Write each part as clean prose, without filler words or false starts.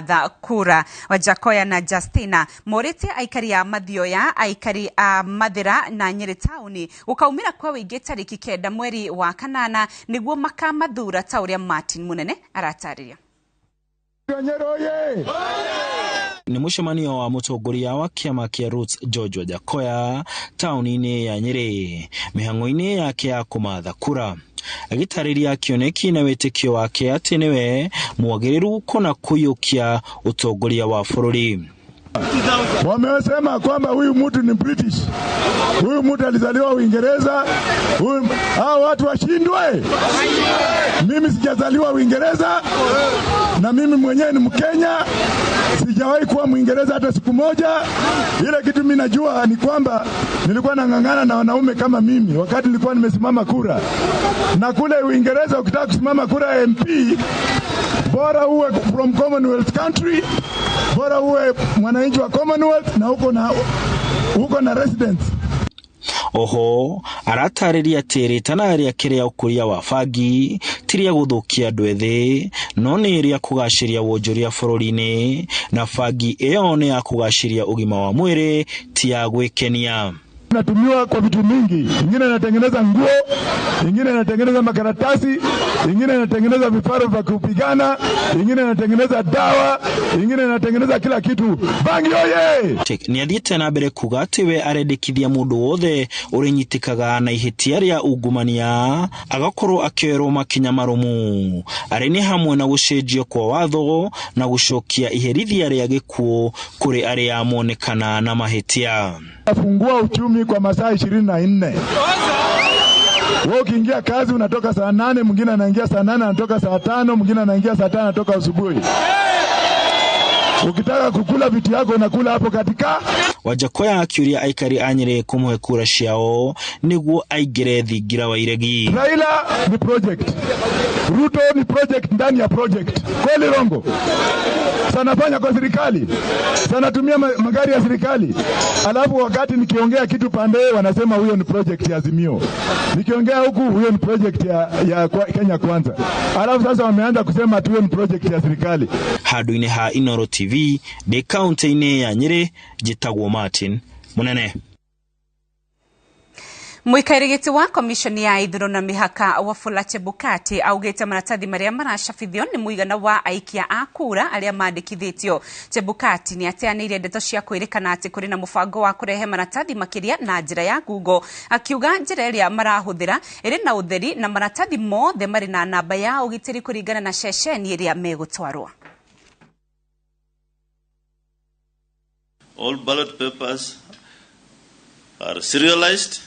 Kũmatha kura. Wajackoyah na Justina morĩtie aikari a Mathioya, aikari a Mathira na Nyeri taũni gũkaumĩra kwa wĩingĩ tarĩki 9 mweri wa 8 nĩguo makamathura ta ũrĩa Martin Munene aratarĩria. Nĩ mũcemanio wa mũtongoria wa kĩama kĩa Roots George Wajackoyah taũni-inĩ ya Nyeri mĩhang'o-inĩ yake ya kũmatha kura, agĩtarĩria kĩoneki na wĩtĩkio wake atĩ nĩwe mwagĩrĩru kũna kũiyũkia ũtongoria wa bũrũri. Wamesema kwamba huyu mtu ni British, huyu mtu alizaliwa Uingereza, hao watu washindwe. Mimi sijazaliwa Uingereza na mimi mwenyewe ni Mkenya, sijawahi kuwa Mwingereza hata siku moja. Ile kitu mimi najua ni kwamba nilikuwa nang'ang'ana na wanaume kama mimi wakati nilikuwa nimesimama kura. Na kule Uingereza ukitaka kusimama kura ya MP, bora uwe from Commonwealth country, bora uwe mwananchi wa Commonwealth na uko na residence. Oho aratarĩria atĩ rĩtana rĩake rĩa ũkũria wa bangi ti rĩa gũthũkia andũ ethĩ no nĩ rĩa kũgacĩria wonjoria bũrũri-inĩ, na bangi ĩyo nĩ ya kũgacĩria ũgima wa mwĩrĩ ti ya gwĩkenia. Inatumiwa kwa vitu mingi, ingine inatengeneza nguo, ingine inatengeneza makaratasi, ingine inatengeneza vifaru vya kupigana, ingine inatengeneza dawa, ingine inatengeneza kila kitu. Bangi oye! Nĩ athiĩte na mbere kuga atĩ we arendekithia mũndũ wothe ũrĩnyitĩkaga na ihĩtia rĩa ungumania agakorwo akĩoerwo makinya marũmu, arĩ nĩ hamwe na gũcenjio kwa watho na gũcokia iherithia rĩa gĩkuũ kũrĩ arĩa monekana na mahĩtia. Fungua uchumi kwa masaa 24. Wewe ukiingia kazi unatoka saa 8, mwingine anaingia saa 8 anatoka saa 5, mwingine anaingia saa 5 anatoka asubuhi. Ukitaka kukula vitu yako unakula hapo katika. Wajackoyah akiuria aikari a Nyeri kumuhe kura ciao niguo aingĩre thingira wa iregi. Raila ni project, Ruto ni project ndani ya project. Kweli rongo? Sanafanya kwa serikali, sanatumia magari ya serikali, alafu wakati nikiongea kitu pande wanasema huyo ni project ya Azimio, nikiongea huku huyo ni project ya Kenya Kwanza, alafu sasa wameanza kusema tu huyo ni project ya serikali. Handũ-inĩ ha Inooro TV ndĩ kaunti-inĩ ya Nyeri, njĩtagwo Martin Munene. Mũikarĩri gĩtĩ wa komishoni ya ithurano na mĩhaka Wafula Chebukati augĩte maratathi marĩa maracabithio nĩ mũigana wa aikia a kura arĩa mandĩkithĩtio. Chebukati nĩ ateanĩirie ndeto cia kwĩrĩkana atĩ kũrĩ na mũbango wa kũrehe maratathi makĩria na njĩra ya Google, akiuga njĩra ĩrĩa marahũthĩra ĩrĩ na ũtheri na maratathi mothe marĩ na namba ya ũgitĩri kũringana na ceceni ĩrĩa megũtwarwo. All ballot papers are serialized.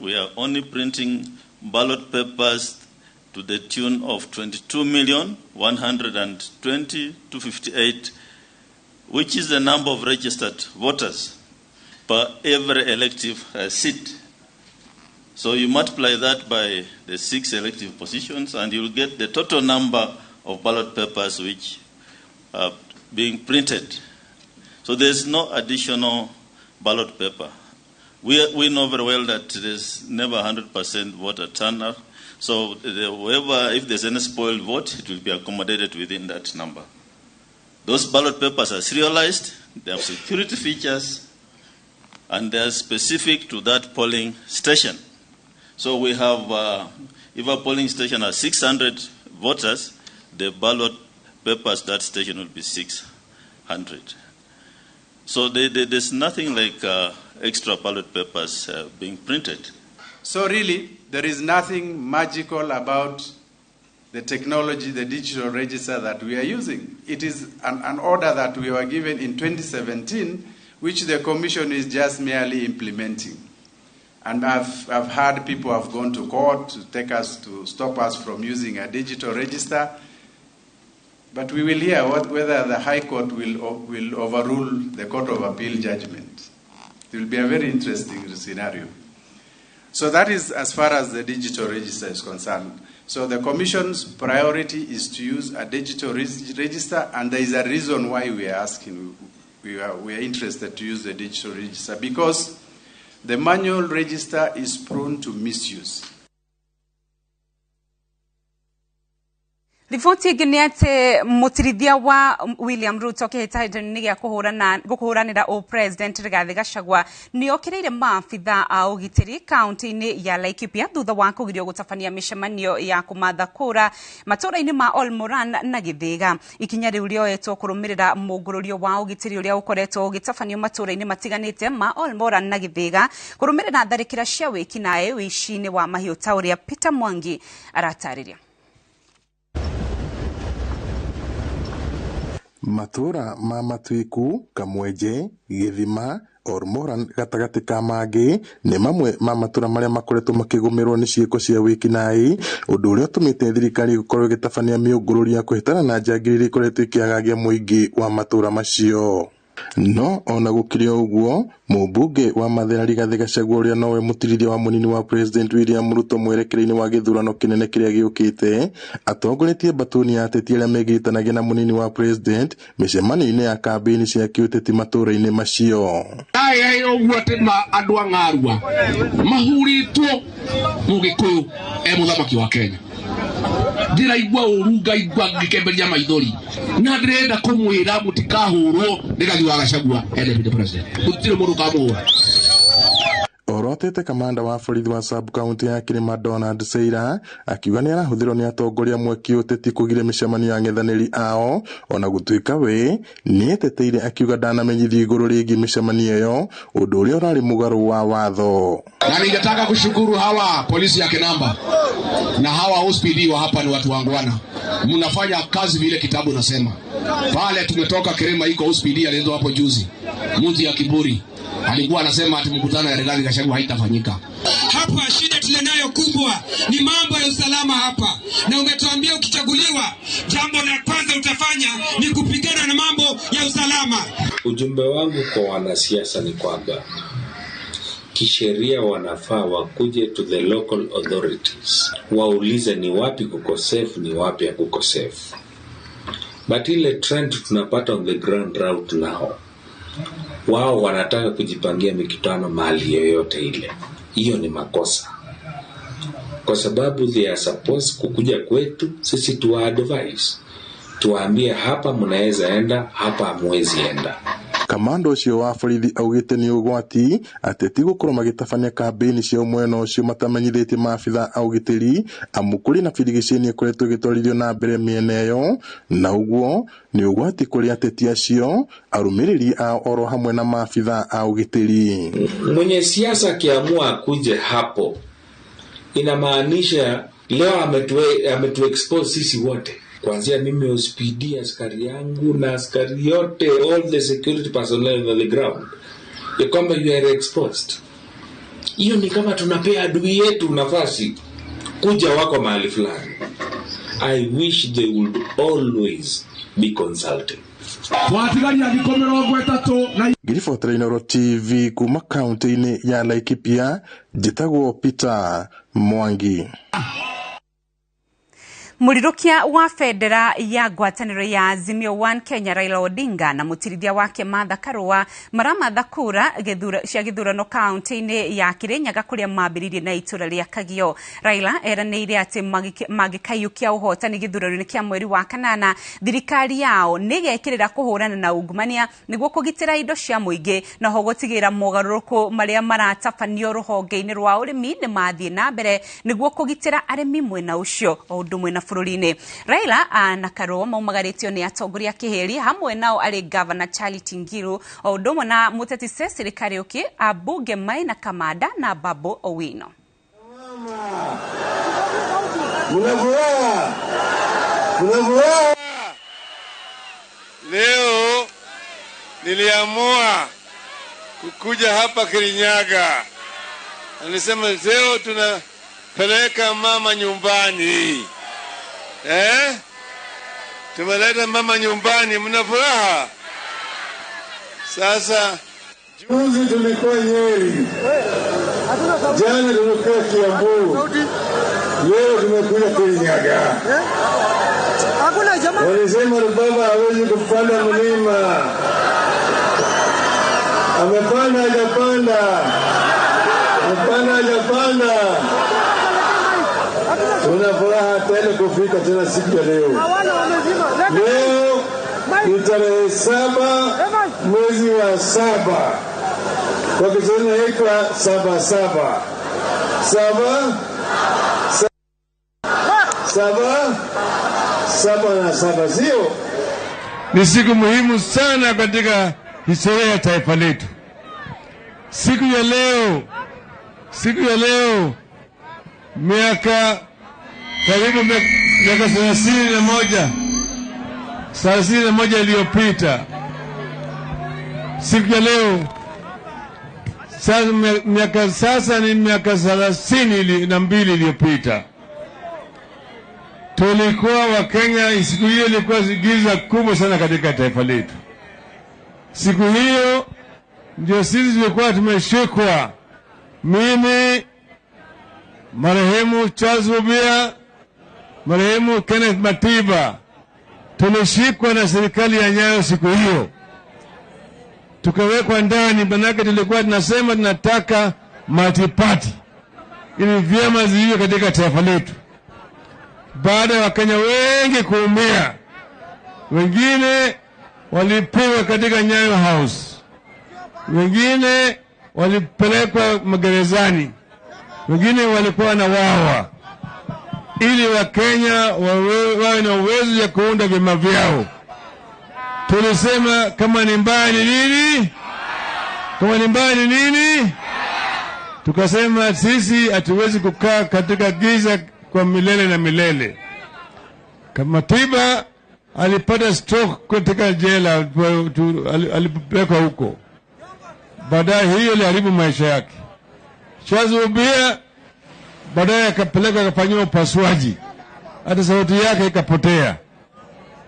We are only printing ballot papers to the tune of 22,120,258, which is the number of registered voters per every elective seat. So you multiply that by the 6 elective positions and you'll get the total number of ballot papers which are being printed. So there's no additional ballot paper. We know very well that there's never 100% voter turnout. So if there's any spoiled vote, it will be accommodated within that number. Those ballot papers are serialized, they have security features, and they are specific to that polling station. So we have, if a polling station has 600 voters, the ballot papers that station will be 600. So there's nothing like extra ballot papers being printed. So really, there is nothing magical about the technology, the digital register that we are using. It is an order that we were given in 2017, which the Commission is just merely implementing. And I've heard people have gone to court to take us to stop us from using a digital register. But we will hear whether the High Court will overrule the Court of Appeal judgment. It will be a very interesting scenario. So that is as far as the digital register is concerned. So the Commission's priority is to use a digital register, and there is a reason why we are asking, we are interested to use the digital register, because the manual register is prone to misuse. Riboti ĩngĩ nĩ atĩ mũtirithia wa William Ruto kĩhĩtahĩtano-inĩ gĩa kũhũranĩra ũ-president Rigathĩ Gachagua nĩ okĩrĩire maabitha a ũgitĩri kaunti-inĩ ya Laikipia thutha wa kũgirio gũtabania mĩcemanio ya kũmatha kũra matũũra-inĩ ma Olmoran na Gĩthĩga. Ikinya rĩu rĩoetwo kũrũmĩrĩra mũngũrũrio wa ũgitĩri ũrĩa ũkoretwo ũgĩtabanio matũũra-inĩ matiganĩte ma Olmoran na Gĩthĩga kũrũmĩrĩra tharĩkĩra cia wĩkinaĩ wĩici-inĩ wa mahiũ ta ũrĩa Peter Mwangi aratarĩria. Matura ma Matuiku, Kamwenje, Githima, Olmoran gatagatĩ ka mangĩ nĩ mamwe ma matura marĩa makoretwo makĩgũmĩrwo nĩ ciĩko cia wĩkinaĩ, ũndũ ũrĩa ũtũmĩte thirikari gũkorwo ĩgĩtabania mĩũngũrũrio ya kũhĩtana na njangiri iria ikoretwo ikĩagagia mũingĩ wa matũra macio. No ona gũkĩrĩ o ũguo, mũmbunge wa Mathĩra Rigathĩ Gachagua ũrĩa nowe mũtirithia wa mũnini wa President William Ruto mwerekera-inĩ wa gĩthurano kĩnene kĩrĩa gĩũkĩte, atongoretie mbatuni ya ateti arĩa megiritanagia na mũnini wa President mĩcemanio-inĩ ya kambĩini cia kĩũteti matũũra-inĩ macio. Ai ũguo atĩ andũ a ng'arua mahurĩtwo Mũgĩkũyũ e mũthamaki wa Kenya. Ndĩraigua ũru ngaigua ngĩkemberia maithori na ndĩrenda kũmwĩra mũtikahũrwo Rigathĩ wa Gachagua e deputy president, gũtirĩ mũndũ ũkamũhũra. Orotete kamanda wa borithi wa sub county ya Kirima Donald Seira akiuga nĩ arahũthĩrwo nĩ atongoria amwe kĩũteti kũgiria mĩcemanio ya ang'ethanĩri ao, ona gũtuĩka we nĩeteteire akiuga ndanamenyithio igũrũ rĩgiĩ mĩcemanio ĩyo, ũndũ ũrĩa ũrarĩ mũgarũ wa watho. Na ningetaka kushukuru hawa polisi ya Kinamba na hawa OCPD wa hapa ni watu wangwana, mnafanya kazi vile kitabu nasema. Pale tumetoka Kirima iko OCPD alizo hapo juzi, mtu ya kiburi alikuwa anasema ati mkutano ya Rigathi Gachagua haitafanyika. Hapa shida tulionayo kubwa ni mambo ya usalama hapa, na umetuambia ukichaguliwa jambo la kwanza utafanya ni kupigana na mambo ya usalama. Ujumbe wangu kwa wanasiasa ni kwamba kisheria wanafaa wakuje to the local authorities waulize ni wapi kuko safe, ni wapi hakuko safe. But ile trend tunapata on the ground right now, wao wanataka kujipangia mikutano mahali yoyote ile. Hiyo ni makosa, kwa sababu they are supposed kukuja kwetu sisi tuwa advise, tuwaambie hapa mnaweza enda, hapa hamwezi enda. Kamanda ũcio wa borithi augĩte nĩ ũgwati ateti gũkorwo magĩtabania kambĩini cia mwena ũcio matamenyithĩtie maabitha a ũgitĩri, amu kũrĩ na birigiceni ĩkoretwo ĩgĩtwarithio na mbere mĩena ĩyo, na ũguo nĩ ũgwati kũrĩ ateti acio, arũmĩrĩri ao oro hamwe na maabitha a ũgitĩri. Mwenye siasa akiamua akuje hapo, inamaanisha leo ametu expose sisi wote. Kuanzia mimi OCPD, askari yangu na askari yote, all the security personnel on the ground, ya kwamba you are exposed. Hiyo ni kama tunapea adui yetu nafasi kuja wako mahali fulani. I wish they would always be consulted. Ngiribotera Inooro TV kuma kaunti-inĩ ya Laikipia, njĩtagwo Peter Mwangi. Mũrirũkia wa bendera ya ngwatanĩro ya Azimio One Kenya Raila Odinga na mũtirithia wake Martha Karua maramatha kura cia gĩthurano kaunti-inĩ ya Kirinyaga kũrĩa mambĩrĩirie na itũra rĩa Kagio. Raila eranĩire atĩ mangĩkaiyũkia ũhotani gĩthurano-inĩ kĩa mweri wa kanana, thirikari yao nĩgekĩrĩra kũhũrana na ungumania nĩguo kũgitĩra indo cia mũingĩ na ho gũtigĩrĩra mogarũrũku marĩa maratabanio rũhonge-inĩ rwa ũrĩmi nĩ mathiĩ na mbere nĩguo kũgitĩra arĩmi mwena ũcio o ũndũ ũmwe na bũrũri-inĩ. Raila na Karua maumagarĩtio nĩ atongoria kĩhĩri hamwe nao arĩ Governor Charity Ngilu o ũndũ ũmwe na mũteti Cecily Kariuki, ambunge Maina Kamanda na Babu Owino. Leo niliamua kukuja hapa Kirinyaga. Nilisema leo tunapeleka mama nyumbani. Tumeleta mama nyumbani, mna furaha? Sasa juzi tulikuwa Nyeri, jana tulikuwa Kiambu, leo tumekuja Kirinyaga. Walisema baba hawezi kupanda mlima, amepanda hajapanda, amepanda hajapanda. Tuna furaha tele. kufika tena siku ya leo. Leo ni tarehe 7 mwezi wa 7. Kwa Kiswahili inaitwa 7 7. 7 7 7 na 7, sio? Ni siku muhimu sana katika historia ya taifa letu. Siku ya leo miaka karibu miaka 31 iliyopita, siku ya leo sasa, miaka sasa ni miaka 32 iliyopita, tulikuwa Wakenya, siku hiyo ilikuwa giza kubwa sana katika taifa letu. Siku hiyo ndio sisi tulikuwa tumeshikwa, mimi, marehemu Charles Rubia, marehemu Kenneth Matiba, tulishikwa na serikali ya Nyayo siku hiyo, tukawekwa ndani, manake tulikuwa tunasema tunataka multi-party ili vyama ziwe katika taifa letu. Baada ya Wakenya wengi kuumia, wengine walipigwa katika Nyayo House, wengine walipelekwa magerezani, wengine walikuwa na wawa, ili Wakenya wawe na uwezo ya kuunda vyama vyao. Tulisema kama ni mbaya ni nini? Kama ni mbaya ni nini? Tukasema sisi hatuwezi kukaa katika giza kwa milele na milele. Kama Matiba alipata stroke katika jela, alipelekwa huko, baadaye hiyo iliharibu maisha yake. Charles Rubia baadaye akapelekwa akafanyiwa upasuaji, hata sauti yake ikapotea.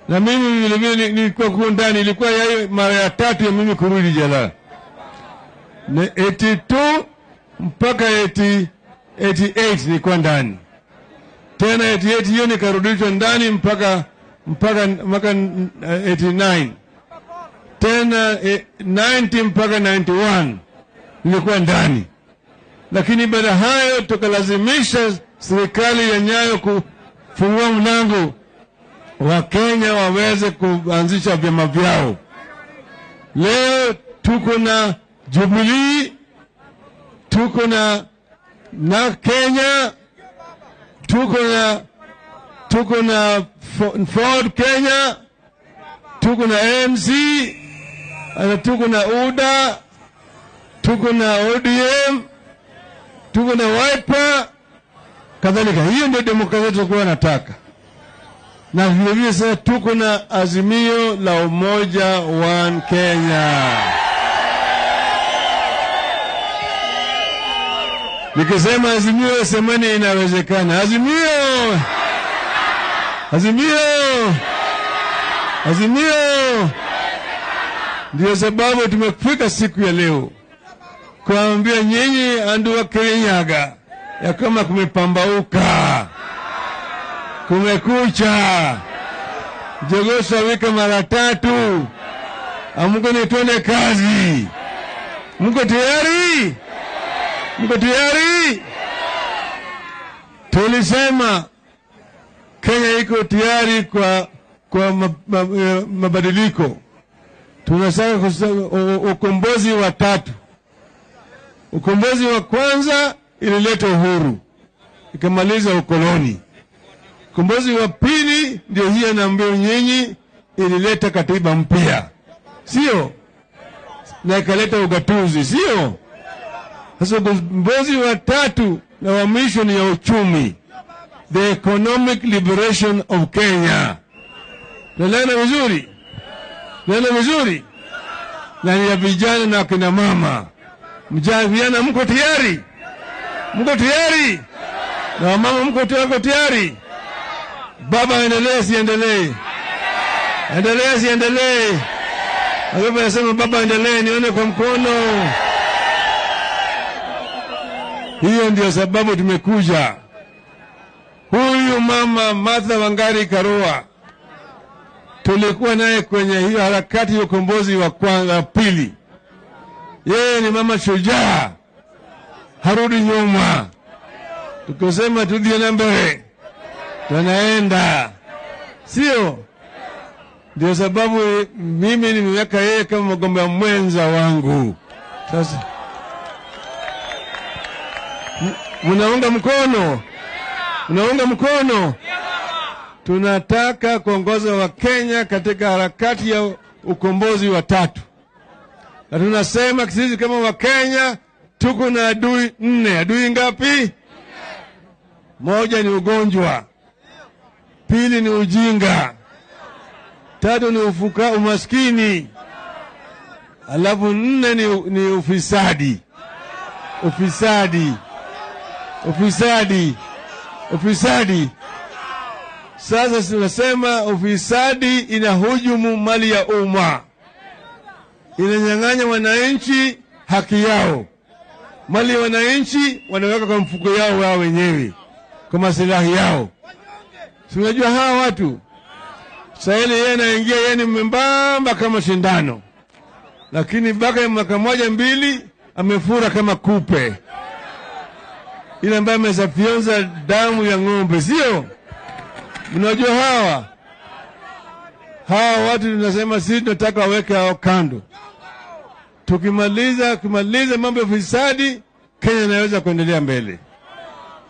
Na mimi vile vile nilikuwa huko ndani, ilikuwa mara ya tatu ya mimi kurudi jela, ni 82 mpaka 80, 88 nilikuwa ndani tena. 88 hiyo nikarudishwa ndani mpaka 89, tena 90 mpaka 91 nilikuwa ndani. Lakini baada hayo tukalazimisha serikali ya Nyayo kufungua mlango Wakenya waweze kuanzisha vyama vyao. Leo tuko na Jubilee, tuko na Kenya, tuko na Ford Kenya, tuko na ANC, na tuko na UDA, tuko na ODM, tuko na Wiper, kadhalika. Hiyo ndio demokrasia tulikuwa nataka. Na vile vile sasa tuko na Azimio la Umoja One Kenya. Nikisema Azimio, semeni inawezekana. Azimio! Azimio! Azimio! Ndio sababu tumefika siku ya leo kuambia nyinyi andu wa Kirinyaga ya kama kumepambauka, kumekucha, jogoo shawika mara tatu, amkeni twende kazi. Mko tayari? Mko tayari? Tulisema Kenya iko tayari kwa mabadiliko. Tunataka ukombozi wa tatu. Ukombozi wa kwanza ilileta uhuru, ikamaliza ukoloni. Ukombozi wa pili ndio hiyo naambia nyinyi, ilileta katiba mpya, sio? Na ikaleta ugatuzi, sio? Sasa ukombozi wa tatu na wa mwisho ni ya uchumi, the economic liberation of Kenya. Naelewana vizuri? Naelewana vizuri? Na ni ya vijana na akina mama. Vijana mko tayari? Mko tayari? Na wamama mko tayari? Baba endelee, siendelee? Endelee, siendelee? Baba anasema baba endelee, nione kwa mkono. Hiyo ndio sababu tumekuja. Huyu mama Martha Wangari Karua tulikuwa naye kwenye hiyo harakati ya ukombozi wa kwanza, pili. Yeye ni mama shujaa, harudi nyuma. Tukisema tudie na mbele, Tunaenda. Sio? Ndio sababu mimi nimeweka yeye kama mgombea mwenza wangu. Sasa mnaunga mkono? Mnaunga mkono? Tunataka kuongoza wa Kenya katika harakati ya ukombozi wa tatu. Na tunasema sisi kama wa Kenya tuko na adui 4. Adui ngapi? 1 ni ugonjwa. 2 ni ujinga. 3 ni umaskini. Alafu 4 ni ufisadi. Ufisadi. Ufisadi. Ufisadi. Sasa tunasema ufisadi inahujumu mali ya umma. Inanyang'anya wananchi haki yao. Mali ya wananchi wanaweka kwa mfuko yao wao wenyewe, kwa maslahi yao. Si unajua hawa watu? Sasa yeye anaingia, yeye ni mbamba kama sindano. Lakini baka mwaka 1 2 amefura kama kupe. Ile ambayo amesafionza damu ya ng'ombe, sio? Mnajua hawa? Hawa watu tunasema sisi tunataka waweke hao kando. Tukimaliza mambo ya fisadi, Kenya inaweza kuendelea mbele.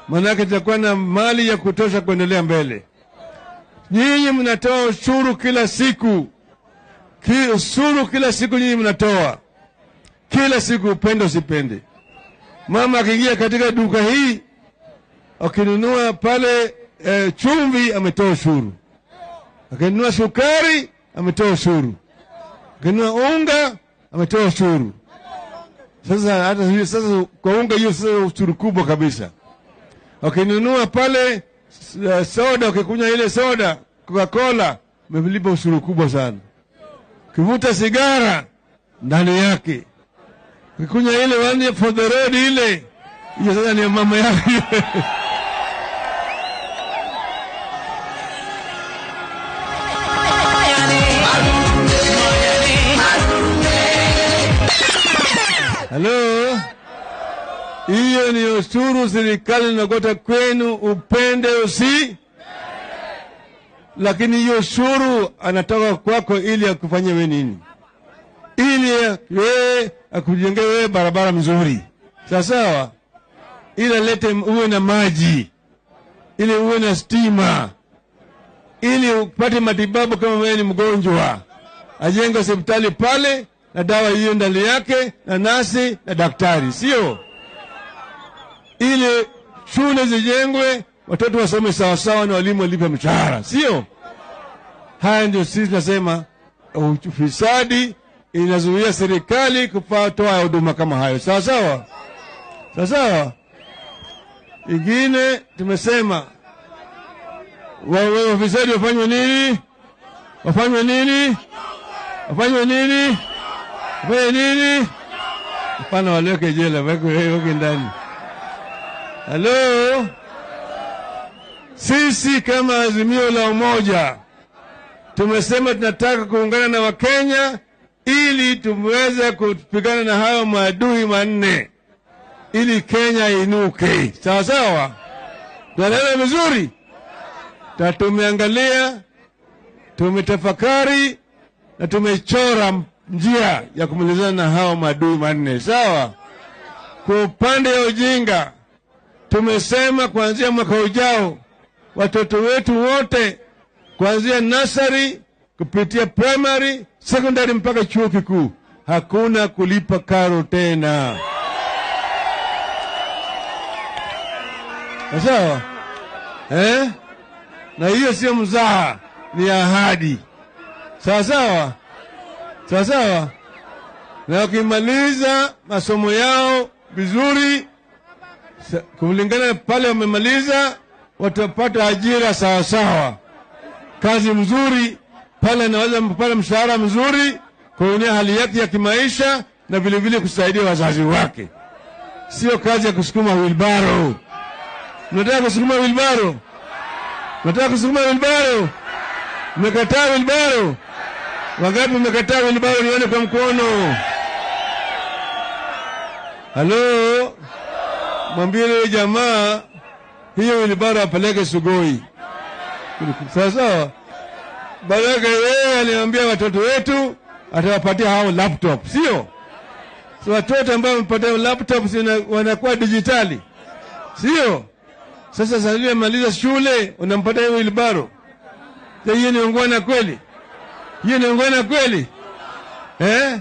Maanake tutakuwa na mali ya kutosha kuendelea mbele. Nyinyi mnatoa ushuru kila siku. Ushuru kila siku nyinyi mnatoa. Kila siku, upende usipende. Mama akiingia katika duka hii, akinunua pale chumvi ametoa ushuru. Akinunua sukari ametoa ushuru. Akinunua unga ametoa ushuru. Sasa hata sasa kwa unga hiyo sasa ushuru kubwa kabisa. Akinunua pale soda, ukikunywa ile soda Coca-Cola, umelipa ushuru kubwa sana. Ukivuta sigara ndani yake, ukikunywa ile one for the road ile, hiyo sasa ni mama yake. Hello? Hiyo ni ushuru serikali inakota kwenu, upende usi. Lakini hiyo ushuru anatoka kwako ili akufanyie wewe nini? Ili wewe akujengee wewe barabara mzuri. Sawa sawa? Ili alete uwe na maji, ili uwe na stima, ili upate matibabu kama wewe ni mgonjwa. Ajenge hospitali pale na dawa hiyo ndani yake na nasi na daktari, sio? Ili shule zijengwe, watoto wasome sawa sawa na walimu walipe mshahara, sio? Haya ndio sisi tunasema ufisadi inazuia serikali kutoa huduma kama hayo. Sawa sawa? Sawa sawa? Ingine tumesema wafisadi wafanywe nini? Wafanywe nini? Wafanywe nini? Wafanywe nini? Hapana, waliweke jela, waweke ndani. Hello? Sisi kama Azimio la Umoja tumesema tunataka kuungana na Wakenya ili tuweze kupigana na hayo maadui 4 ili Kenya inuke. Sawa sawa? Tunaelewa vizuri? Na tumeangalia, tumetafakari na tumechora njia ya kumalizana na hao maadui 4. Sawa? Kwa upande wa ujinga tumesema kuanzia mwaka ujao watoto wetu wote kuanzia nursery kupitia primary, secondary mpaka chuo kikuu, hakuna kulipa karo tena. Sawa? Na hiyo sio mzaha, ni ahadi. Sawa sawa? Sawa sawa? Na wakimaliza masomo yao vizuri, kulingana pale wamemaliza, watapata ajira sawa sawa. Kazi mzuri, pale anaweza kupata mshahara mzuri, kuonea hali yake ya kimaisha na vile vile kusaidia wazazi wake. Sio kazi ya kusukuma wheelbarrow. Mnataka kusukuma wheelbarrow? Mnataka kusukuma wheelbarrow? Mmekataa wheelbarrow? Wangapi mmekataa wheelbarrow? Nione kwa mkono. Halo? Mwambie yule jamaa hiyo wheelbarrow apeleke Sugoi. Sawa sawa. Baraka yeye aliambia watoto wetu atawapatia hao laptop, sio? So watoto ambao wamepatia laptop wanakuwa digitali, sio? Sasa sasa maliza shule unampatia hiyo wheelbarrow. Hiyo ni ungwana kweli? Hiyo ni ungwana kweli? Eh?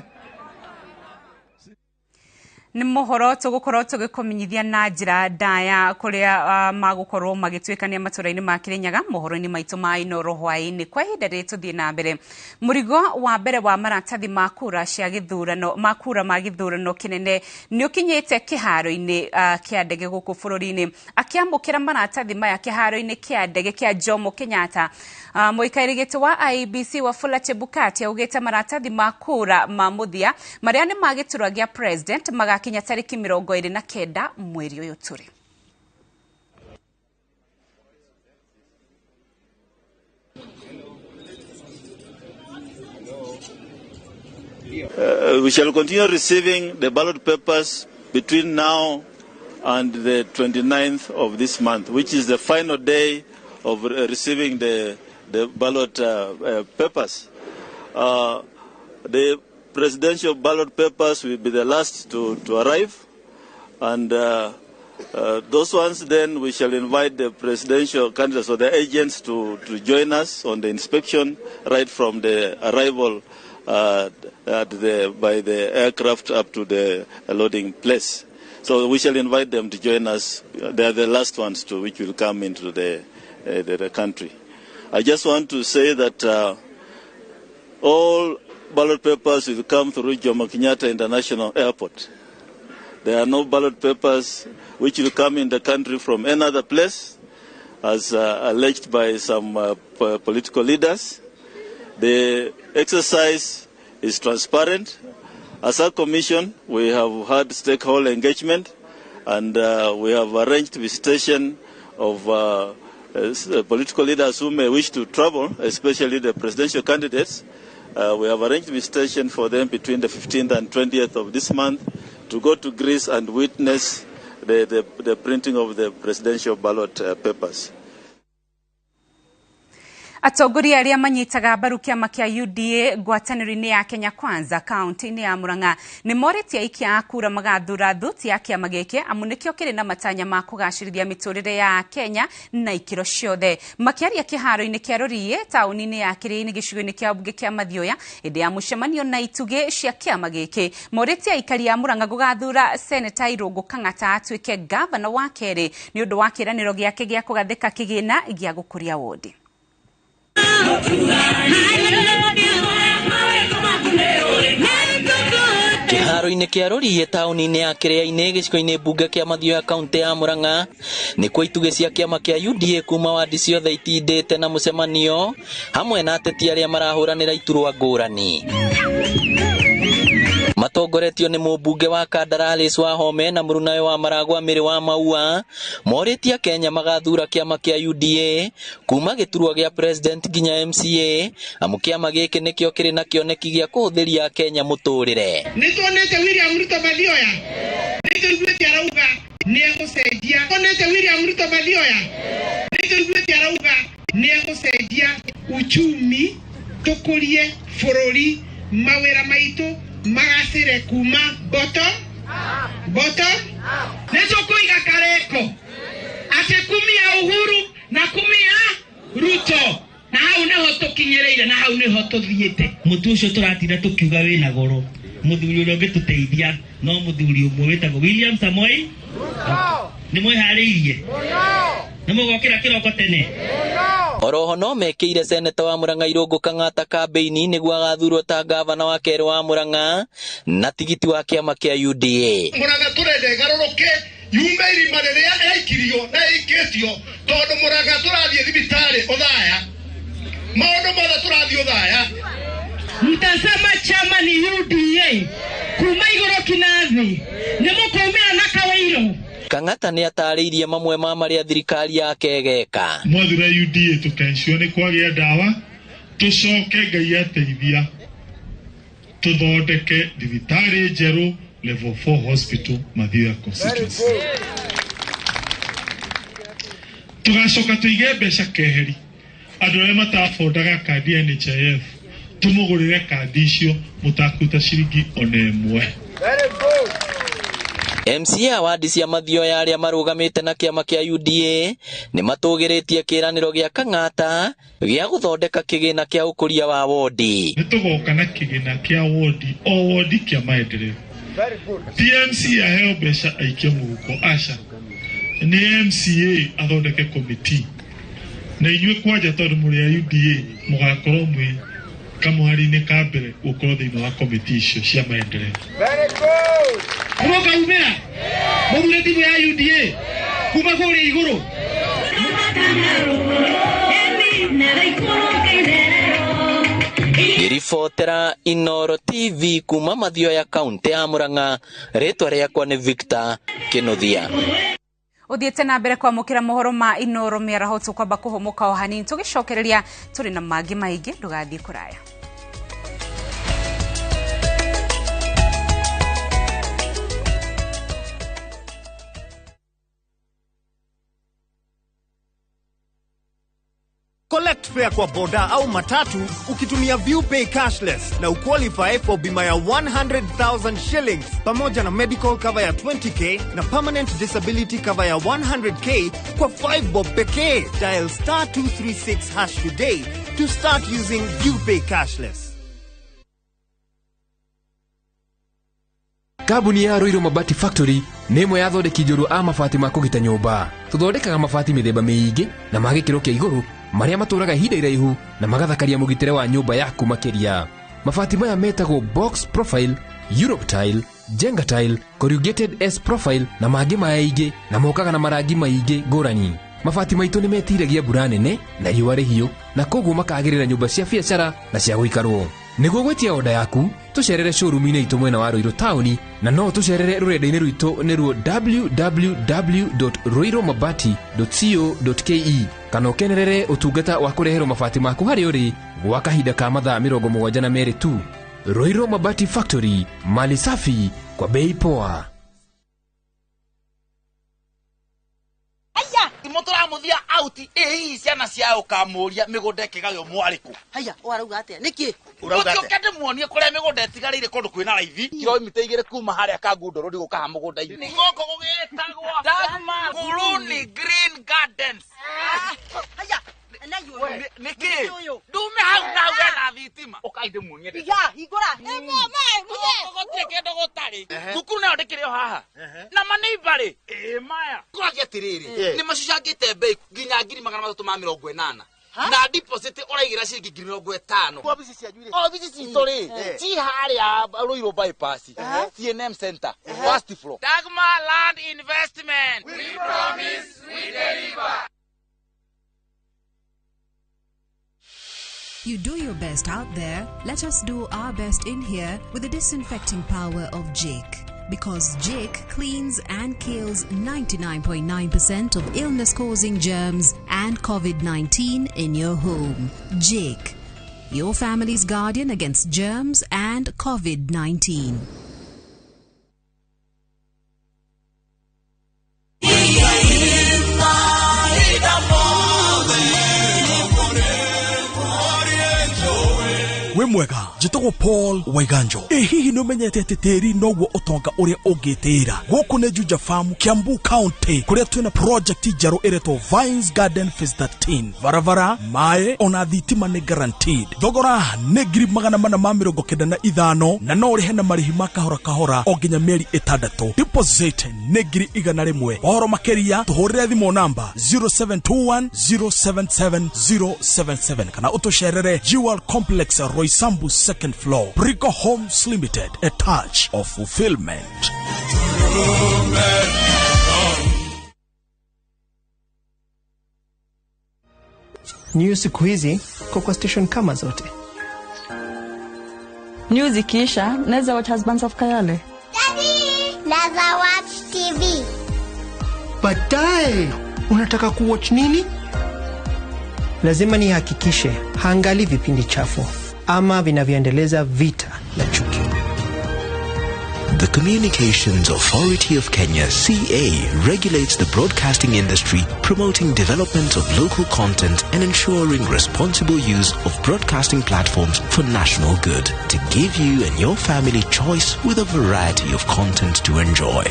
Nĩ mohoro tũgũkorwo tũgĩkũmenyithia na njĩra ndaya kũrĩa magũkorwo magĩtuĩkania matũra-inĩ ma Kĩrĩnyaga mohoro-inĩ maitũ ma Inooro hwaĩ-inĩ. Kwa ihinda rĩrĩ tũthiĩ na mbere. Mũrigo wa mbere wa maratathi ma kura cia gĩthurano ma kura ma gĩthurano kĩnene nĩ ũkinyĩte kĩharo-inĩ kĩa ndege gũkũ bũrũri-inĩ. Akĩamũkĩra maratathi maya kĩharo-inĩ kĩa ndege kĩa Jomo Kenyatta, mũikarĩri gĩtĩ wa IEBC Wafula Chebukati augĩte maratathi ma kura ma mũthia marĩa nĩ ma gĩturwa gĩa president magakinya tariki 29 mweri ũyũ tũrĩ. We shall continue receiving the ballot papers between now and the 29th of this month, which is the final day of receiving the ballot papers. The presidential ballot papers will be the last to arrive, and those ones then we shall invite the presidential candidates or the agents to join us on the inspection right from the arrival by the aircraft up to the loading place. So we shall invite them to join us. They are the last ones to which will come into the country. I just want to say that all ballot papers will come through Jomo Kenyatta International Airport. There are no ballot papers which will come in the country from any other place, as alleged by some political leaders. The exercise is transparent. As a commission, we have had stakeholder engagement, and we have arranged visitation of political leaders who may wish to travel, especially the presidential candidates. We have arranged visitation for them between the 15th and 20th of this month to go to Greece and witness the printing of the presidential ballot papers. Atongoria arĩa manyitaga mbaru kĩama kĩa UDA ngwatanĩro-inĩ ya Kenya Kwanza kaunti-inĩ ya Murang'a nĩ morĩtie aikia a kura magathura thuti ya kĩama gĩkĩ amu nĩkĩo kĩrĩ na matanya ma kũgacĩrithia mĩtũrĩre ya Kenya na ikĩro ciothe. Makĩaria kĩharo-inĩ kĩa Rũriĩ taũni-inĩ ya Kĩrĩinĩ gĩcigo-inĩ kĩa mbunge kĩa Mathioya hĩndĩ ya mũcemanio na itugĩ cia kĩama gĩkĩ, morĩtie aikari a Murang'a gũgathura Seneta Irũngũ Kang'ata atuĩke gavana wa kerĩ nĩ ũndũ wa kĩĩranĩro gĩake gĩa kũgathĩka kĩgĩna gĩa gũkũria wodi. Kĩharo-inĩ kĩa Rũriĩ taũni-inĩ ya Kĩrĩa-inĩ gĩcigo-inĩ mbunge kĩa Mathioya kaunti ya Murang'a nĩkuo itugĩ cia kĩama kĩa UDA kuma wadi ciothe itindĩte na mũcemanio hamwe na ateti arĩa marahũranĩra iturwa ngũrani. Matongoretio nĩ mũmbunge wa Kandara Alice Wahome na mũrunawe wa Maragwa Mĩrĩ wa Maua morĩtie Kenya magathura kĩama kĩa UDA kuma gĩturwa gĩa president nginya MCA amu kĩama gĩkĩ nĩkĩo kĩrĩ na kĩoneki gĩa kũhũthĩria Kenya mũtũrĩre. Nĩtuonete William Ruto Mathioya, nĩtũiguĩte arauga nĩegũcenjia. Tuonete William Ruto Mathioya, nĩtũiguĩte arauga nĩegũcenjia uchumi, tũkũrie bũrũri, mawĩra maitũ magacire kuma bottom bottom. Nĩtũkũiga kareko atĩ kumia Uhuru na kumia Ruto, na hau nĩho tũkinyĩrĩire na hau nĩho tũthiĩte. Mũtu ũcio tũratinda tũkiuga wĩna goro, mũthuri ũrĩa ũngĩtũteithia no mũthuri ũmwe wĩtagwo William Samoei Ruto. Nĩ mwĩharĩirie? Nĩ mũgokĩra kĩroko tene? Oroho no mekĩire seneta wa Murang'a Irũngũ Kang'ata kambĩini nĩguo agathurwo ta gavana wa kerĩ wa Murang'a na tigiti wa kĩama kĩa UDA. Murang'a tũrenda ĩgarũrũke yume irima rĩrĩa yaikirio na ĩikĩtio, tondũ Murang'a tũrathiĩ thibitarĩ Othaya, maũndũ mothe tũrathiĩ Othaya. Mtasema chama ni UDA kuma igũrũ kinya thĩ, nĩ mũkũmĩra na Kawairũ. Kang'ata nĩ atarĩirie mamwe ma marĩa thirikari yake ĩgeka. Mwathura UDA tũkencio nĩ kwagĩa ndawa, tũcoke Ngai ateithia tũthondeke thibitarĩ njerũ level 4 hospital Mathioya constituency. Tũgacoka tũige mbeca keheri Andũ arĩa matabodaga kandi ya NHIF tũmũgũrĩre kandi icio mũtakuta ciringi ona ĩmwe. MCA wadi cia Mathioya arĩa marũgamĩte na kĩama kĩa UDA nĩ matũgĩrĩtie kĩĩranĩro gĩa Kang'ata gĩa gũthondeka kĩgĩna kĩa ũkũria wa wodi. Nĩ tũgoka na kĩgĩna kĩa wodi o wodi kĩa maendeleo. TMC aheo mbeca aikie mũhuko, aca nĩ MCA athondeke komiti na inyuĩ kwanja tondũ mũrĩ a UDA mũgakorwo mwĩ kamũhari-inĩ ka mbere gũkorwo thĩinĩ wa komiti icio cia maendeleo. Mũkaumĩra mũthure timu ya UDA kuma kũrĩa igũrũ. Ngĩribotera Inoro TV kuma Mathioya kaunti ya Murang'a, rĩtwa rĩakwa nĩ Victor Kinuthia. Uthiete na mbere kwamũkĩra mohoro ma Inoro mĩaraho tũkwamba kũhũmũka o hanini tũgĩcokereria tũrĩ na mangĩ maingĩ, ndũgathiĩ kũraya. Collect fare kwa boda au matatu ukitumia ViewPay cashless na uqualify for bima ya 100,000 shillings pamoja na medical cover ya 20k na permanent disability cover ya 100k kwa 5 bob pekee. Dial *236# today to start using ViewPay cashless. Kambuni ya Ruiru Mabati Factory nĩ ĩmwe ya athondeki njorua a mabati ma kũgita nyũmba. Tũthondekaga mabati mĩthemba mĩingĩ na ma gĩkĩro kĩa igũrũ marĩa matũraga ihinda iraihu na magathakaria mũgitĩre wa nyũmba yaku makĩria. Mabati maya metagwo box profile, Europe tile, Jenga tile, corrugated S profile na mangĩ maingĩ na mokaga na marangi maingĩ ngũrani. Mabati maitũ nĩ metiragia mbura nene na riũa rĩhiũ na koguo makagĩrĩra nyũmba cia biacara na cia gũikarwo. Nĩguo gwĩtia oda yaku tũcerere showroom-inĩ itũ mwena wa Ruiru taũni na no tũcerere rũrenda-inĩ rwitũ nĩruo www.ruirumabati.co.ke kana ũkenerere ũtungata wa kũreherwo mabati maku harĩa ũrĩ gwa kahinda ka mathaa 72 tu. Ruiru Mabati Factory, mali safi kwa bei poa. Mũtũramuthia out ĩ ciana cia ũkamũria mĩgũnda ĩkĩgaywo mwarĩkũ. Haya, ũrauga atĩa? Nĩkĩ? Ũrauga ndĩmuonie kũrĩa mĩgũnda ĩtigarĩire kũndũ kwĩna raithi kilomita 2 kuma harĩa Kangundo Road gũka mũgũnda-inĩ. Nĩ gũkũ gũgĩtagwo Dagmar Kuluni Green Gardens. Haya, nĩkĩ? Ndume hau na hau hena thitima. Ũkai ndĩmuonie. Iga, hingũra. Gũtirĩ kĩndũ gũtarĩ. Thukuru nayo ndĩkĩrĩ o haha. Na maneiba rĩ, ĩ maya. Kũragia atĩrĩrĩ, nĩ macucangĩte mbei nginya 380,000. Na deposit ũraigĩra ciringi 50,000. Obici cianyu rĩ? Obici citũ rĩ, ci harĩa Ruiru bypass, CNM Center, first floor. Dagmar Land Investment. We promise, we deliver. You do your best out there, let us do our best in here with the disinfecting power of Jake. Because Jake cleans and kills 99.9% of illness-causing germs and COVID-19 in your home. Jake, your family's guardian against germs and COVID-19. Wĩ mwega, njĩtagwo Paul Waiganjo. Ĩ hihi nĩ ũmenyete atĩ tĩri noguo ũtonga ũrĩa ũngĩtĩĩra? Gũkũ nĩ Juja Farm, Kiambu County, kũrĩa twĩna project njerũ ĩretwo Vines Garden Phase 13. Barabara, maĩ ona thitima nĩ guaranteed. Thogora nĩ 495 na no ũrĩhe na marĩhi ma kahora kahora o nginya mĩeri 6. Deposit nĩ 100,000. Ũhoro makĩria tũhũrĩre thimũ namba 0721 077 077 kana ũtũcerere Jewel Complex, Roysambu second floor. Brico Homes Limited, a touch of fulfillment. News siku hizi kwa station kama zote. News ikiisha, naweza watch Husbands of Kayale. Daddy, naweza watch TV. Baadaye, unataka kuwatch nini? Lazima nihakikishe haangalii vipindi chafu ama vinavyoendeleza vita na chuki. The Communications Authority of Kenya, CA, regulates the broadcasting industry, promoting development of local content and ensuring responsible use of broadcasting platforms for national good, to give you and your family choice with a variety of content to enjoy.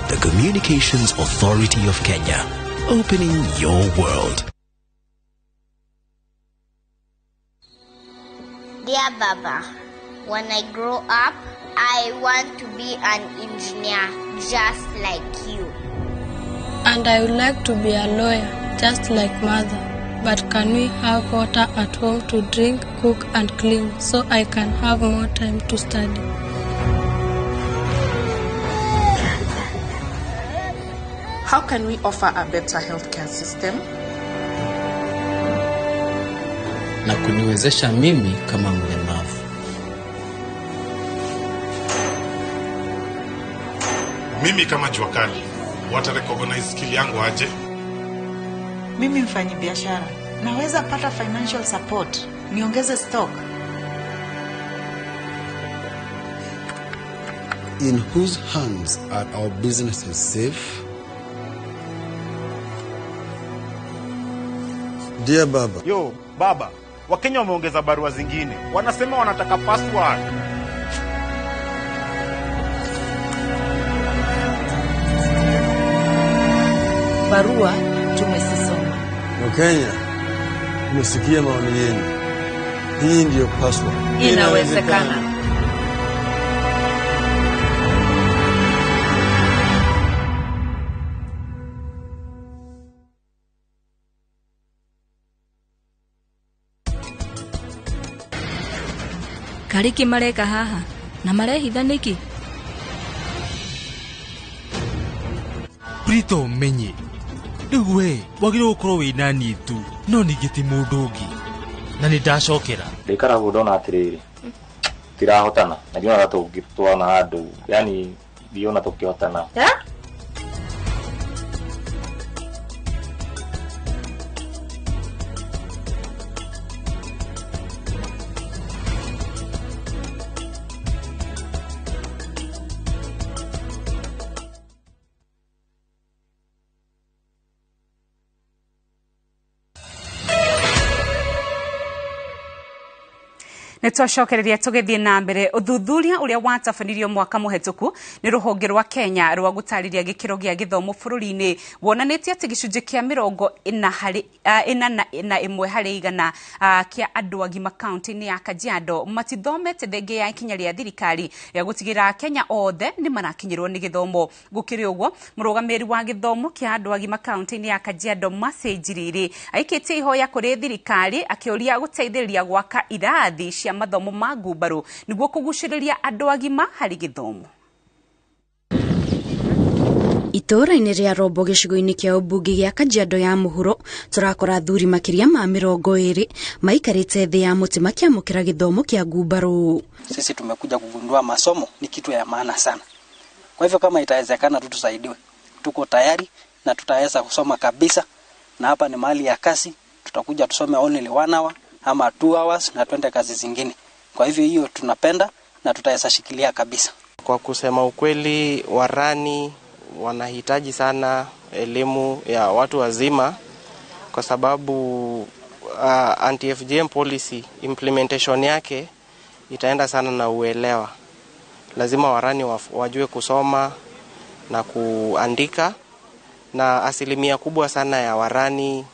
The Communications Authority of Kenya, opening your world. Dear Baba, when I grow up, I want to be an engineer just like you. And I would like to be a lawyer just like mother. But can we have water at home to drink, cook and clean so I can have more time to study? How can we offer a better healthcare system? Na kuniwezesha mimi kama mlemavu. Mimi kama jua kali, wata recognize skill yangu aje? Mimi mfanyi biashara, naweza pata financial support, niongeze stock. In whose hands are our businesses safe? Dear Baba. Yo, Baba, Wakenya wameongeza barua zingine. Wanasema wanataka password. Barua tumesisoma. Wakenya, tumesikia maoni yenu. Hii ndiyo password. Inawezekana. Kariki mareka haha na marehitha niki? Prito menye riu we wagĩrĩirwo gũkorwo wĩ na niĩ tu no ningĩ ti mũndũ ũngĩ na nĩ ndacokera ndĩkaragwo ndona atĩrĩrĩ tirahotana na ndionaga tũngĩtwana handũ yani ndiona tũkĩhotana. Nitwacokereria tugithie na mbere uthuthuria uria watabanirio mwaka muhetuku ni ruhonge rwa Kenya rwa gutariria gikiro gia githomo bururi-ini wonanitie ati gicunji kia 41 harĩ igana kia andu agima kaunti-ini ya Kajiado matithomete thenge ya ikinya ria thirikari ya gutigira Kenya othe ni marakinyirwo ni githomo. Gukiri uguo murugamiri wa githomo kia andu agima kaunti-ini ya Kajiado Mercy Njiriri aikitie ihoya kuri thirikari akiuria guteithĩrĩria gwaka irathi cia mathomo ma ngumbarũ niguo kugucĩrĩria andũ agima harĩ gĩthomo. Itũũra-inĩ rĩa Rombo gĩcigo-inĩ kĩa ũmbunge gĩa Kajiado ya mũhuro tũrakora athuri makĩria ma 20 maikarĩte thĩ ya mũtĩ makĩamũkĩra gĩthomo kĩa ngumbarũ. Sisi tumekuja kugundua masomo ni kitu ya maana sana. Kwa hivyo kama itawezekana tu tusaidiwe. Tuko tayari na tutaweza kusoma kabisa, na hapa ni mahali ya kasi, tutakuja tusome only 1 hour ama 2 hours na twende kazi zingine. Kwa hivyo hiyo tunapenda na tutaweza shikilia kabisa. Kwa kusema ukweli, warani wanahitaji sana elimu ya watu wazima kwa sababu anti-FGM policy implementation yake itaenda sana na uelewa. Lazima warani wajue kusoma na kuandika, na asilimia kubwa sana ya warani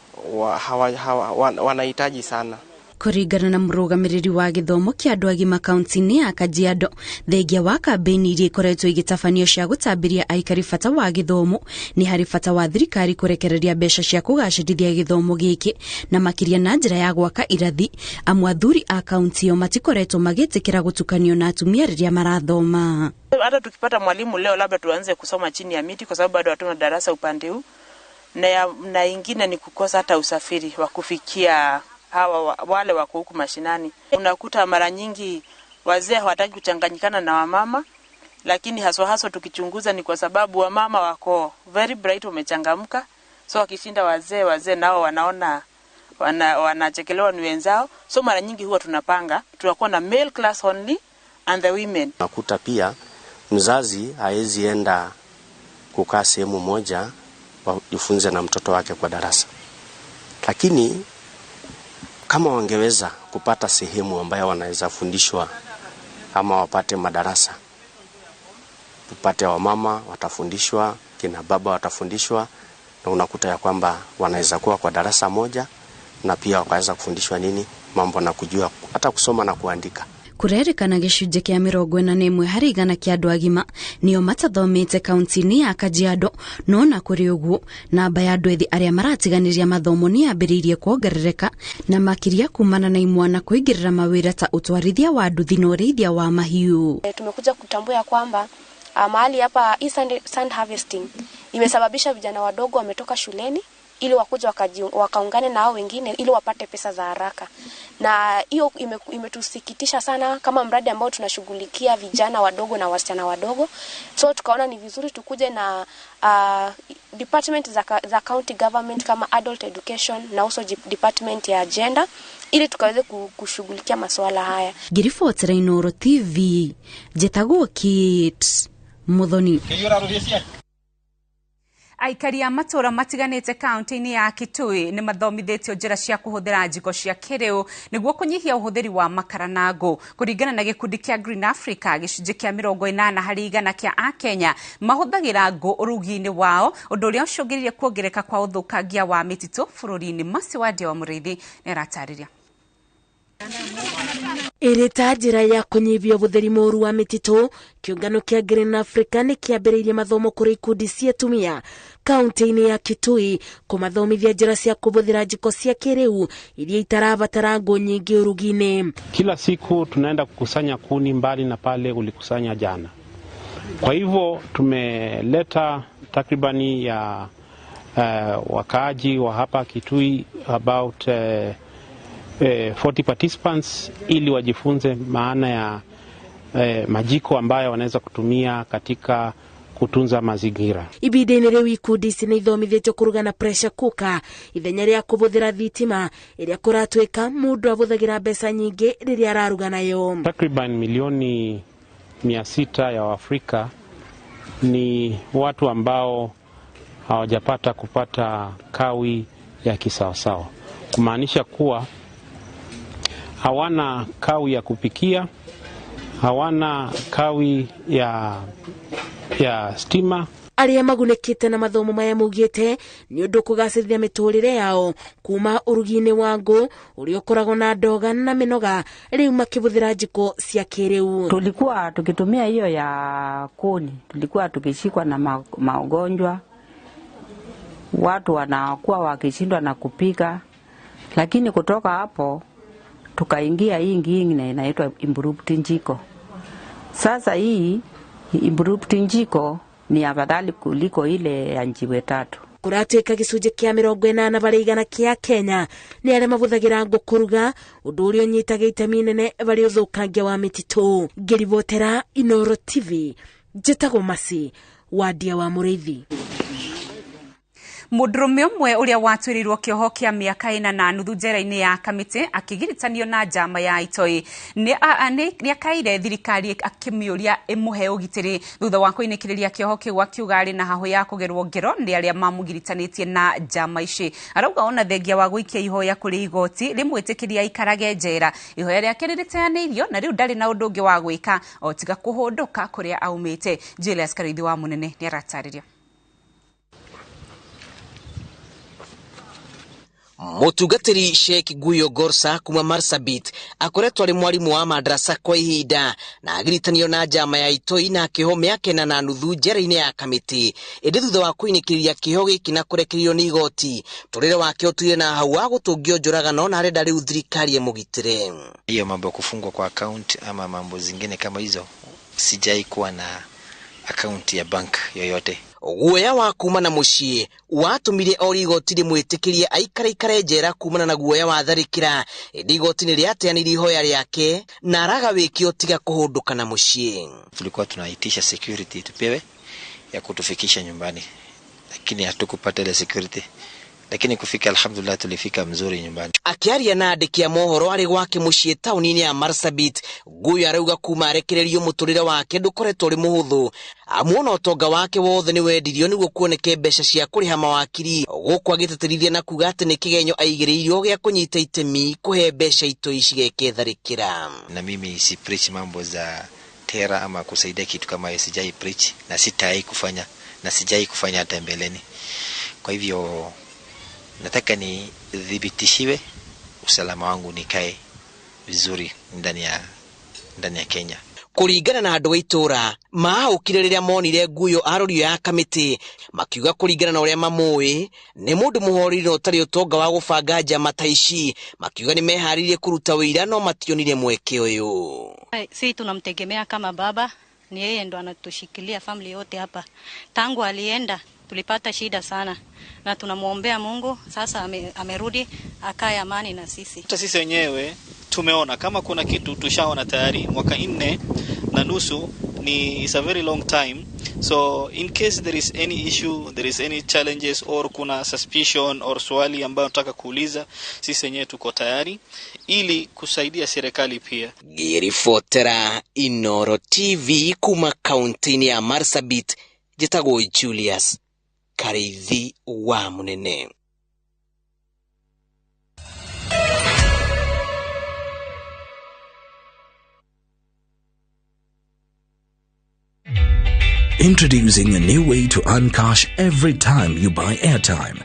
wanahitaji sana. Kũringana na mũrũgamĩrĩri wa gĩthomo kĩa andũ agima kaunti-inĩ ya Kajiado, thengia wa kambĩini iria ikoretwo igĩtabanio cia gũtambĩria aikari bata wa gĩthomo, nĩ harĩ bata wa thirikari kũrekereria mbeca cia kũgacĩrithia gĩthomo gĩkĩ na makĩria na njĩra ya gwaka irathi, amu athuri a kaunti ĩyo matikoretwo magĩtĩkĩra gũtukanio na atumia rĩrĩa marathoma. Hata tukipata mwalimu leo labda tuanze kusoma chini ya miti kwa sababu bado hatuna darasa upande huu, na ingine ni kukosa hata usafiri wa kufikia hawa wale wako huku mashinani. Unakuta mara nyingi wazee hawataki kuchanganyikana na wamama, lakini haswa tukichunguza ni kwa sababu wamama wako very bright, wamechangamka, so wakishinda wazee nao wanaona wanachekelewa ni wenzao. So mara nyingi huwa tunapanga tunakuwa na male class only and the women. Unakuta pia Mzazi haezi enda kukaa sehemu moja wajifunze na mtoto wake kwa darasa, lakini kama wangeweza kupata sehemu ambayo wanaweza fundishwa ama wapate madarasa, tupate wamama watafundishwa, kina baba watafundishwa, na unakuta ya kwamba wanaweza kuwa kwa darasa moja na pia wakaweza kufundishwa nini mambo na kujua hata kusoma na kuandika. Kurerikana gĩcunjĩ kĩa 41 harĩ igana kĩa andũ agima nĩo matathomete kaunti-inĩ ya Kajiado, no na kũrĩ ũguo namba ya andũ ethĩ arĩa maratiganĩria mathomo nĩ yambĩrĩirie kuongerereka na makĩria kumana na imwana kũingĩrĩra mawĩra ta ũtwarithia wa nduthi na ũrĩithia wa mahiũ. Tumekuja kutambua ya kwamba mahali hapa hii sand harvesting imesababisha vijana wadogo wametoka shuleni ili wakuja wakaungane na hao wengine ili wapate pesa za haraka. Na hiyo imetusikitisha sana kama mradi ambao tunashughulikia vijana wadogo na wasichana wadogo. So tukaona ni vizuri tukuje na department za county government kama adult education na also department ya gender ili tukaweze kushughulikia masuala haya. Ngiribotera Inooro TV, njĩtagwo Kate Muthoni. Aikari a matũra matiganĩte kaunti-inĩ ya Kitui nĩ mathomithĩtio njĩra cia kũhũthĩra njiko cia kĩrĩu nĩguo kũnyihia ũhũthĩri wa makara na ngũ. Kũringana na gĩkundi kĩa Green Africa, gĩcunjĩ kĩa 80 harĩ igana kĩa Akenya mahũthagĩra ngũ ũrugi-inĩ wao, ũndũ ũrĩa ũcũngĩrĩirie kuongereka kwa ũthũkangia wa mĩtitũ bũrũri-inĩ. Mercy Wandia wa Mũrĩithi nĩ aratarĩria. Ĩrĩ ta njĩra ya kũnyihia ũhũthĩri mũũru wa mĩtitũ, kĩũngano kĩa Green Africa nĩ kĩambĩrĩirie mathomo kũrĩ ikundi cia atumia kaunti-inĩ ya Kitui kũmathomithia njĩra cia kũhũthĩra njiko cia kĩrĩu iria itarabatara ngũ nyingĩ ũrugi-inĩ. Kila siku tunaenda kukusanya kuni mbali na pale ulikusanya jana. Kwa hivyo tumeleta takribani ya wakaaji wa hapa Kitui about 40 participants ili wajifunze maana ya majiko ambayo wanaweza kutumia katika kutunza mazingira. Ibinda-inĩ rĩu ikundi ici nĩ ithomithĩtio kũruga na pressure cooker ithenya rĩa kũhũthĩra thitima ĩrĩa kũratuĩka mũndũ ahũthagĩra mbeca nyingĩ rĩrĩa araruga nayo. Takriban milioni 600 ya Waafrika ni watu ambao hawajapata kupata kawi ya kisawasawa, kumaanisha kuwa hawana kawi ya kupikia, hawana kawi ya stima. Arĩa magunĩkĩte na mathomo maya maugĩte nĩ ũndũ kũgacĩrithia mĩtũrĩre yao kuma ũrugi-inĩ wa ngũ ũrĩa ũkoragwo na ndoga na mĩnoga, rĩu makĩhũthĩra njiko cia kĩrĩu. Tulikuwa tukitumia hiyo ya kuni, tulikuwa tukishikwa na magonjwa, watu wanakuwa wakishindwa na kupika, lakini kutoka hapo tukaingia hii ingine inaitwa improved njiko. Sasa hii improved njiko ni afadhali kuliko ile ya njiwe tatu. Kũratuĩka gĩcunjĩ kĩa 80 harĩ igana kĩa Kenya nĩ arĩa mahũthagĩra ngũ kũruga, ũndũ ũrĩa ũnyitaga itemi inene harĩ ũthũkangia wa mĩtitũ. Ngĩribotera Inooro TV, njĩtagwo Mercy Wandia wa Mũrĩithi. Mũndũrũme ũmwe ũrĩa watuĩrĩirwo kĩoho kĩa mĩaka 4.5 njera-inĩ ya Kamĩtĩ akĩgiritanio na njama ya itoi nĩ akaire thirikari akĩmĩũria ĩmũhe ũgitĩri thutha wa kũinĩkĩrĩria kĩoho kĩu, akiuga arĩ na hahũ ya kũgerwo ngero nĩ arĩa mamũgiritanĩtie na njama ici. Arauga ona thengia wa gũikia ihoya kũrĩ igoti rĩmwĩtĩkĩrie aikarage njera, ihoya rĩake rĩrĩteanĩirio na rĩu ndarĩ na ũndũ ũngĩ wa gwĩka o tiga kũhũndũka kũrĩa aumĩte. Julius Karĩithi wa Mũnene nĩ aratarĩria. Mũtungatĩri Sheikh Guyo Gorsa kuma Marsabit akoretwo arĩ mwarimũ wa madrasa kwa ihinda na agiritanio na njama ya itoi na akĩohwo mĩaka 4.5 njera-inĩ ya Kamĩtĩ. Ĩndĩ thutha wa kũinĩkĩrĩria kĩoho gĩkĩ na kũrekererio nĩ igoti, mũtũrĩre wake ũtuire na hau wa gũtũngio njũragano na arenda rĩu thirikari ĩmũgitĩre. Hiyo mambo ya kufungwa kwa account ama mambo zingine kama hizo, sijai kuwa na account ya bank yoyote. Guoya wa kuma na mũciĩ watũmire ori igoti rĩmwĩtĩkĩrie aikaraikare njera kumana na guoya wa tharĩkĩra, ĩndĩ igoti nĩ rĩateanĩirie ihoya rĩake na araga wĩkio tiga kũhũndũka na mũciĩ. Tulikuwa tunaitisha security tupewe ya kutufikisha nyumbani, lakini hatukupata ile security. Lakini kufika alhamdulillah, tulifika mzuri nyumbani. Akiaria na andĩki a mohoro arĩ gwake mũciĩ taũni-inĩ ya Marsabit, Guyo arauga kuma arekererio mũtũrĩre wake ndũkoretwo ũrĩ mũhũthũ, amu ona ũtonga wake wothe nĩ wendirio nĩguo kuoneke mbeca cia kũrĩha mawakiri, gũkũ agĩtĩtĩrithia na kuga atĩ nĩ kĩgenyo aigĩrĩirwo gĩa kũnyita itemi kũhe mbeca itoi cigeke tharĩkĩra. Na mimi si preach mambo za tera ama kusaidia kitu kama hiyo, sijai preach na sitai kufanya na sijai kufanya hata mbeleni. Kwa hivyo nataka nidhibitishiwe usalama wangu, nikae vizuri ndani ya Kenya. Kũringana na andũ a itũũra maahũkire rĩrĩa monire Guyo arorio ya kamĩtĩ, makiuga kũringana na ũrĩa mamũĩ nĩ mũndũ mũhoreri na ũtarĩ ũtonga wa gũbanga njama ta ici, makiuga nĩ meharĩirie kũruta wĩira no mationire mweke ũyũ. Si tunamtegemea kama baba, ni yeye ndo anatushikilia family yote hapa. Tangu alienda tulipata shida sana na tunamuombea Mungu sasa amerudi akae amani na sisi. Hata sisi wenyewe tumeona kama kuna kitu tushaona tayari, mwaka 4.5 ni is a very long time. So in case there is any issue, there is any challenges or kuna suspicion or swali ambayo nataka kuuliza, sisi wenyewe tuko tayari ili kusaidia serikali pia. Ngĩribotera Inoro TV kuma kaunti-inĩ ya Marsabit, njĩtagwo Julius Karithi wa Munene. Introducing a new way to earn cash every time you buy airtime.